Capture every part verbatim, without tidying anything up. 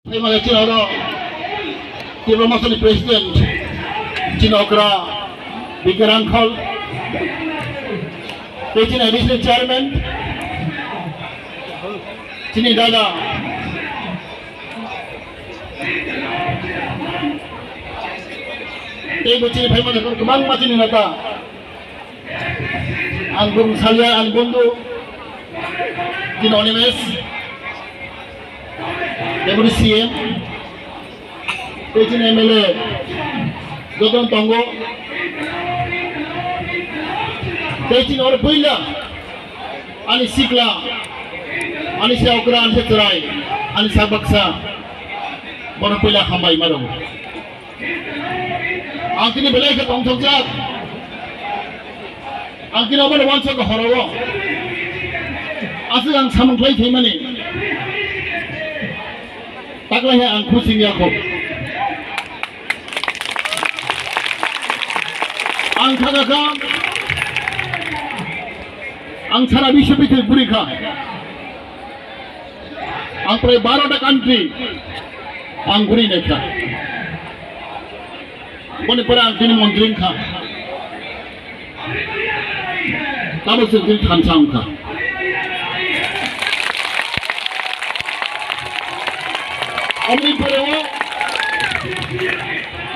Phaimani chini oro Tipra Mothani President chini okra Bikar Angkhol, tei chini additional chairman chini dada, tei bo chini phaimani kwbangma chini neta. Ang bung salia ang bunduk, chini Animesh, Deputy C M, tei chini M L A, jotono tongo. Tei chini oro puila, ani sikla, ani se okra, ani se chwrai, ani sak baksa, bono puila hambai maro. Ang tini belai khe tongthokjak. Ang tini obono uansukha horo o. Aswk ang samung khlai phaimani. Taklai hai ang khusi wngya kho. Ang kha kha kha. Ang sara biswa pithibiri bwrwi kha. Ang prai baro ta country ang guri naikha. Boni pore ang tini montri wngkha. Tamo se tini thansa wngkha. Aboni pore o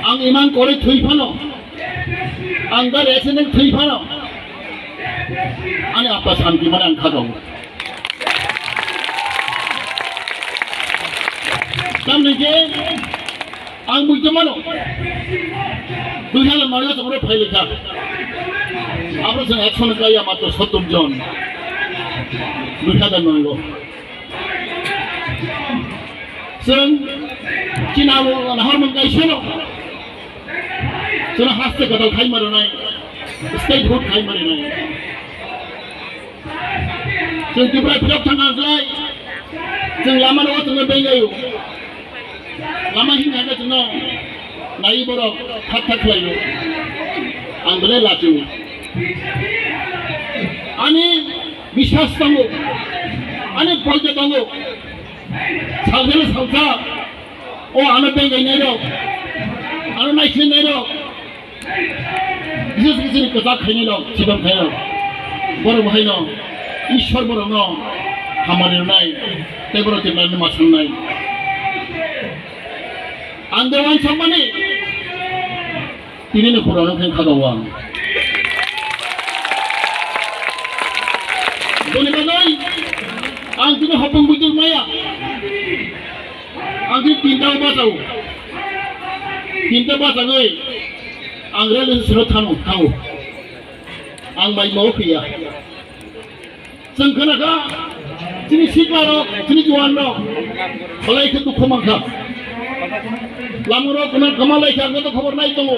ang imang kore thwi phano, ang da resident thwi phano, ani apa santi mane ang kha dong. Tamni je ang buji mano. Dui hajar noi o chwng phai lekha. Abo chwng ekshon kaya matro sottor jon. Dui hajar noi o. Chwng chini abo nahar man kaisa no. Chwng haste kadal khai maro nai. State hood khai maro nai. Chwng Tripura phirok thangna slai, chwng lama no chwngno bengaio. Lama himya khe chwngno nai borok thak thak khlaio. Ang belai lachio. Ani biswas tongo, ani poito tongo. Salsa le salsa, o ano bengai nairok, ano naisli nairok. Bises khe chini kwchak khainai rok, chibam khainai rok. Borok bo haino Ishwar borokno hamari rwnai, tei borok Tripura ni ma swngnai. Ang de uansukmani, tini ni khorang khe kha o ang. Boni bagwi ang tini hopung buituk maya. Ang tini tinta bachao. Tinta bachagwi ang railway station-o thangwi thango. Ang mai mao phiya. Chwng khna kha, chini sikla rok, chini juan rok, belai khe dukhu man kha. Lama rok khna kwma lai kha, ang to khobor nai tongo.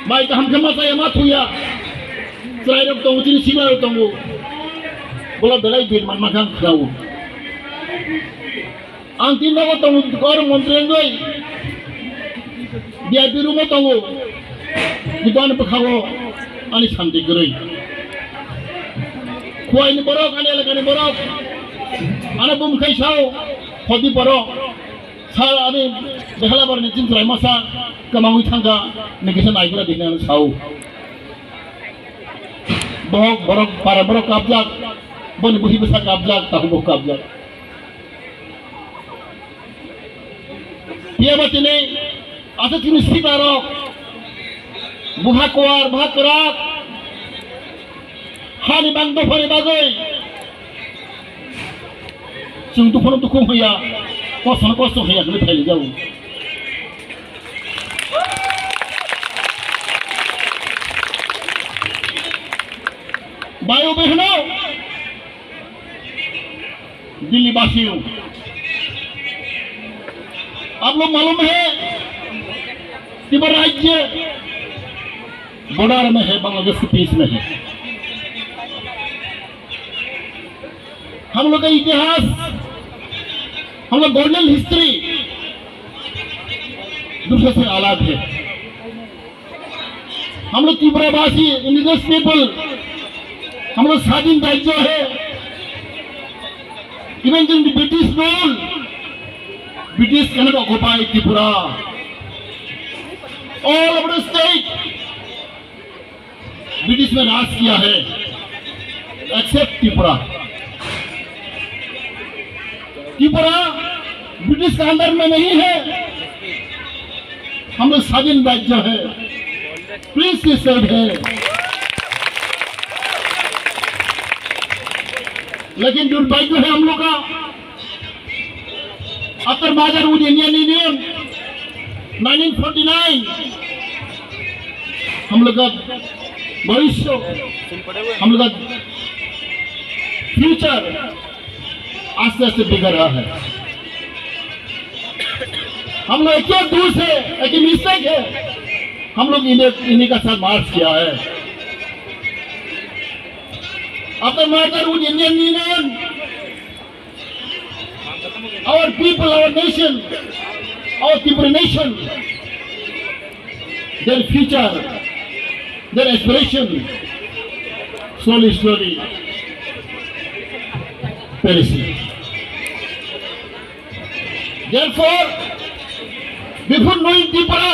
Mai kaham khe ma chaya ma thuya. Chwrai rok tongo, chini sikla rok tongo. Bola belai bil man ma kha ang khnao. Ang tin nogo tongo, kor montri wngwi V I P room o tongo. Kintu ani bwkhango ani santi kwrwi. Khuaini borok, ani elakani borok, ano bumkhai sao, khoti borok, sa ani Bekhalabar ni chini chwrai masa kwmangwi thangkha, nini kisa naigra dikna ano sao. Bohok borok, para borok kapjak, boni buhi bwsa kapjak, tahu bo kapjak. Phiya ba tini aswk chini sikla rok, buha kuar, buha kwrak, hani bang dophani bagwi chwng dukhu no dukhu hwnya, kosto no kosto hwnya hwnwi phailijao. Bayo behno, Delhi वासियों, आप लोग मालूम है, त्रिपुरा राज्य बॉर्डर में है, बांग्लादेश के बीच में है। हम लोग का इतिहास, हम लोग गोल्डन हिस्ट्री दूसरे से अलग है। हम लोग त्रिपुरावासी, इंडिजिनस पीपल, हम लोग स्वाधीन राज्य है। Even during the British rule, British cannot occupy Tripura. All over the state, British में राज किया है, except Tripura. त्रिपुरा ब्रिटिश के अंदर में नहीं है, हम लोग स्वाधीन राज्य है, प्रिंस की स्टेट है। लेकिन दुर्भाग्य है हम लोग का, after merger with Indian Union, nineteen forty nine, हम लोग का भविष्य, हम लोग का फ्यूचर आस्ते आस्ते बिगड़ रहा है। हम लोग एक ही दोष है, एक ही मिस्टेक है, हम लोग इन्हें, इन्हीं का साथ मर्ज किया है। After merger with Indian Union, our people, our nation, our Tripura nation, their future, their aspiration, slowly, slowly perishing. Therefore, before knowing Tripura,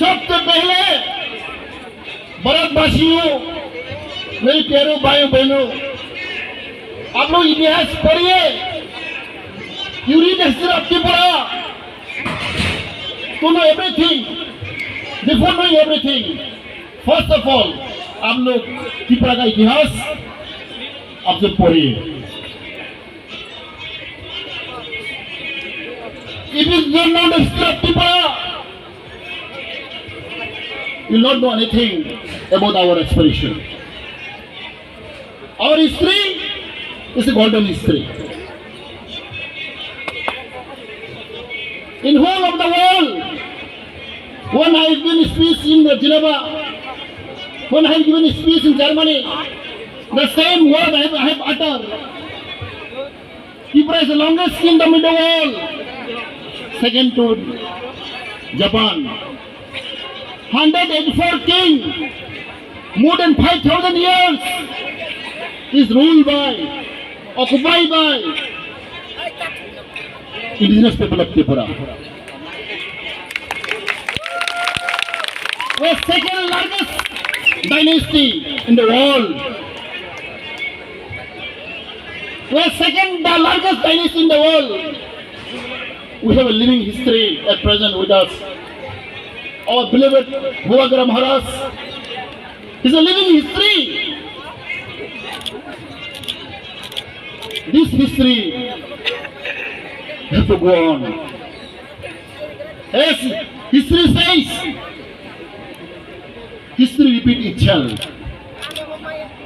सबसे पहले भारतवासियों, मेरे प्यारे भाइयों बहनों, आप लोग इतिहास पढ़िए, you read the history of Tripura to know everything. Before knowing everything, first of all, आप लोग त्रिपुरा का इतिहास आप सब पढ़िए। If you don't know the history of Tripura, you will not know anything about our aspiration. Our history is a golden history. In whole of the world, when I have given speech in Geneva, when I have given speech in Germany, the same word I have, I have uttered. Tripura is the longest kingdom in the world, second to Japan. Hundred eighty-four king, more than five thousand years, is ruled by, occupied by indigenous people of Tripura. The second largest dynasty in the world. We are second the largest dynasty in the world. We have a living history at present with us. Our beloved Bubagra Maharaj is a living history. This history has to go on. As history says, history repeat itself.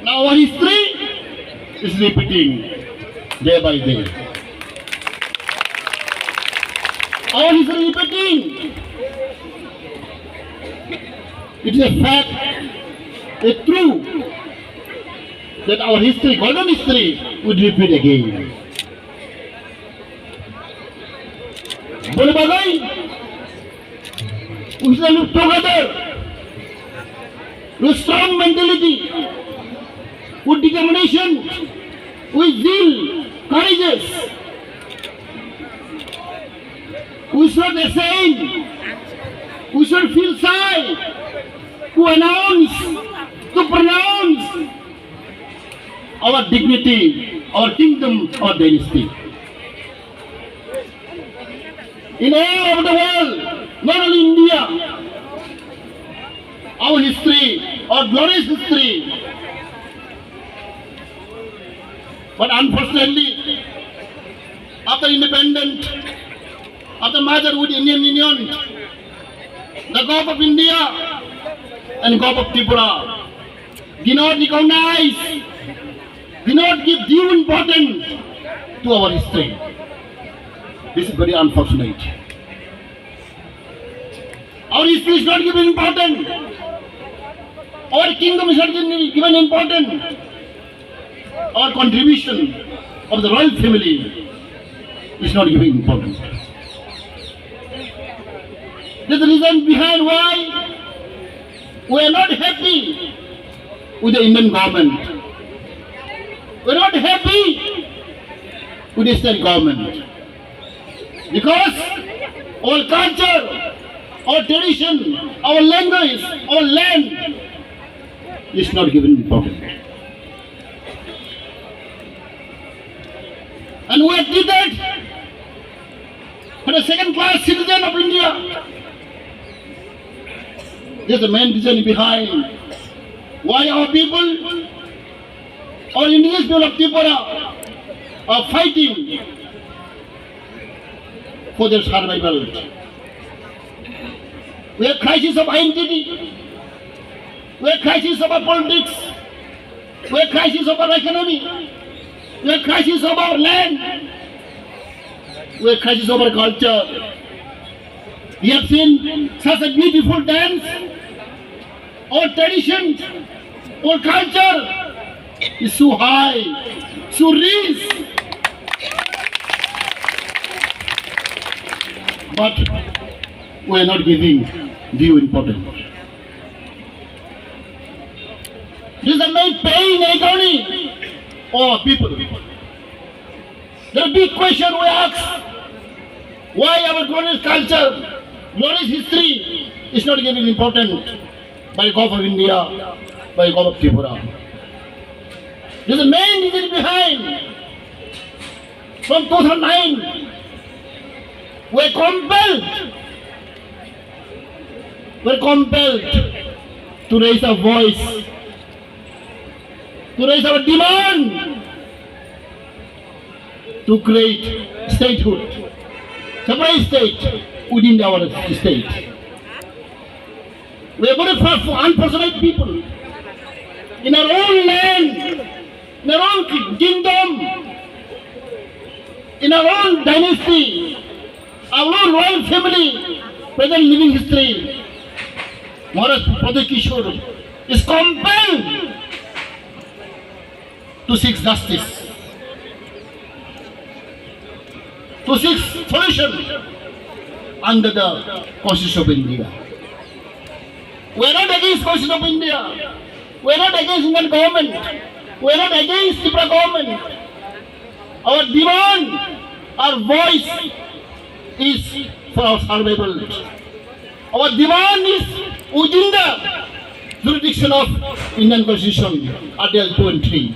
Now our history is repeating day by day. Our history repeating. It is a fact, a true, that our history, golden history, would repeat again. Bole bagwi, we should look together with strong mentality, with determination, with zeal, courageous. We should ashamed, we should feel shy to announce, to pronounce our dignity, our kingdom, our dynasty. In all over the world, not only India, our history, our glorious history. But unfortunately, after independent, after merger with Indian Union, the Government of India and Government of Tripura do not recognize, do not give due importance to our history. This is very unfortunate. Our history is not given importance. Our kingdom is not given, given importance. Our contribution of the royal family is not given importance. That's the reason behind why we are not happy with the Indian government. We are not happy with the state government. Because our culture, our tradition, our language, our land is not given importance. And we are treated as a second class citizen of India. This is the main reason behind why our people, our indigenous people of Tripura are fighting for their survival. We have crisis of identity. We have crisis of our politics. We have crisis of our economy. We have crisis of our land. We have crisis of our culture. We have seen such a beautiful dance. Our tradition, our culture is so high, so rich. But we are not giving due importance. This is the main pain, agony of people. The big question we ask, why our glorious culture, glorious history is not given important by Government of India, by Government of Tripura? This is the main reason behind. From two thousand nine, we are compelled, we are compelled to raise our voice, to raise our demand to create statehood, separate state within our state. We are very far-, unfortunate people. In our own land, in our own ki-, kingdom, in our own dynasty, our own royal family, present living history, Maharaj Pradyot Kishore is compelled to seek justice, to seek solution under the Constitution of India. We are not against Constitution of India. We are not against Indian government. We are not against Tripura government. Our demand, our voice is for our survival. Our demand is within the jurisdiction of Indian Constitution, Article two and three.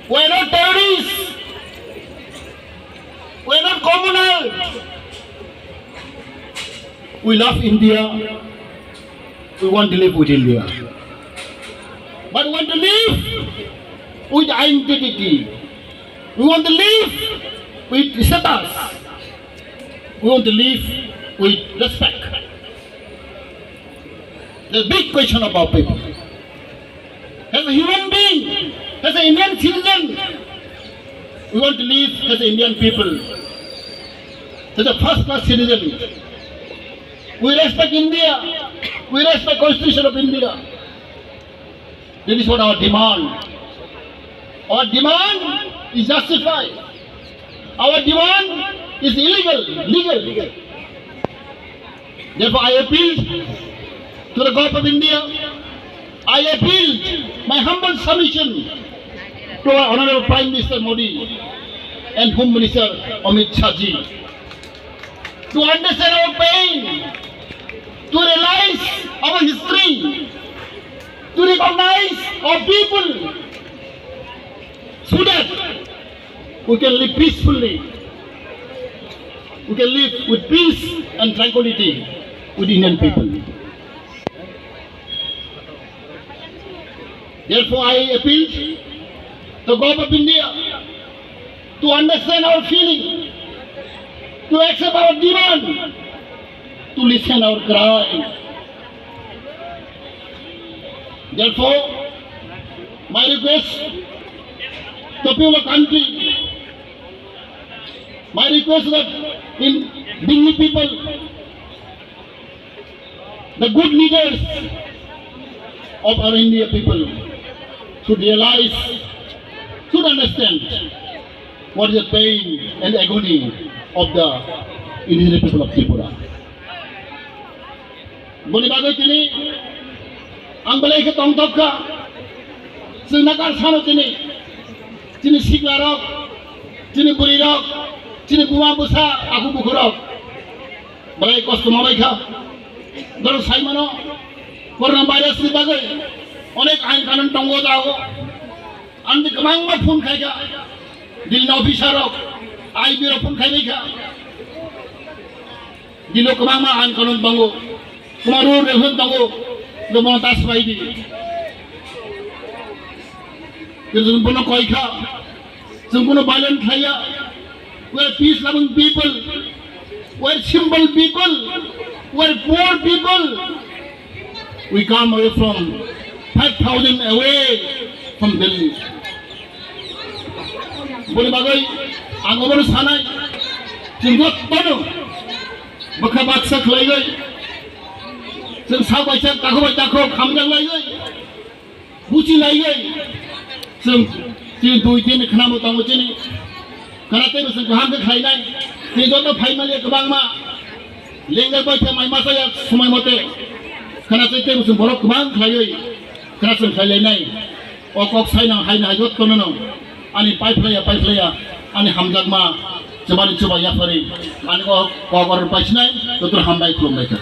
We are not terrorists. We are not communal. We love India. We want to live with India. But we want to live with identity. We want to live with status. We want to live with respect. The big question of our people. As a human being, as an Indian citizen, we want to live as an Indian people, as a first class citizen. We respect India. We respect Constitution of India. That is what our demand. Our demand is justified. Our demand is illegal, legal. Therefore, I appeal to the Government of India. I appeal my humble submission to our Honorable Prime Minister Modi and Home Minister Amit Shah ji to understand our pain, to realize our history, to recognize our people, so that we can live peacefully, we can live with peace and tranquility with Indian people. Therefore, I appeal to Government of India to understand our feeling, to accept our demand, to listen our cry. Therefore, my request to people of country, my request that in Dingli people, the good leaders of our India people should realize, should understand what is the pain and agony of the indigenous people of Tripura. Boni bagwi tini ang belai khe tongthok kha. Chwng nakar sano tini, chini siklarok, chini bwrwirok, Chini buma bwsa aku bukhurok belai kosto ma bai kha. Borok sai mano, corona virus ni bagwi onek ain kanun tongo jago. Ani kwbangma phone khai kha, Delhi ni officer rok, I B rok phone khai bai kha. Dilo kwbangma ain kanun tongo, kwbangma rule regulation tongo, jomo ta swbai di. Khe chwng bono koi kha, chwng bono violent khlaiya. We are peace loving people, we are simple people, we are poor people. We come away from five thousand away from Delhi. Boni bagwi ang obono sanai, chwng jotono bwkha baksa khlaiwi, chwng sak bai sak, takhuk bai takhuk hamjak laiwi, buchi laiwi, chwng chini dui din khwnamo tongo chini. Khwna teibo chwng kaham khe khlainai. Chini joto phai maliya kwbangma lengjak bai khe mai masa ya somoi mote. Khwna tei teibo chwng borok kwbang khlaiwi khwna chwng khlai lainai. O kok saina haina hai jotono no ani paiphlaiya paiphlaiya ani hamjakma chubani chuba yaphari ani o kok or paisinai joto hambai khulumbai kha.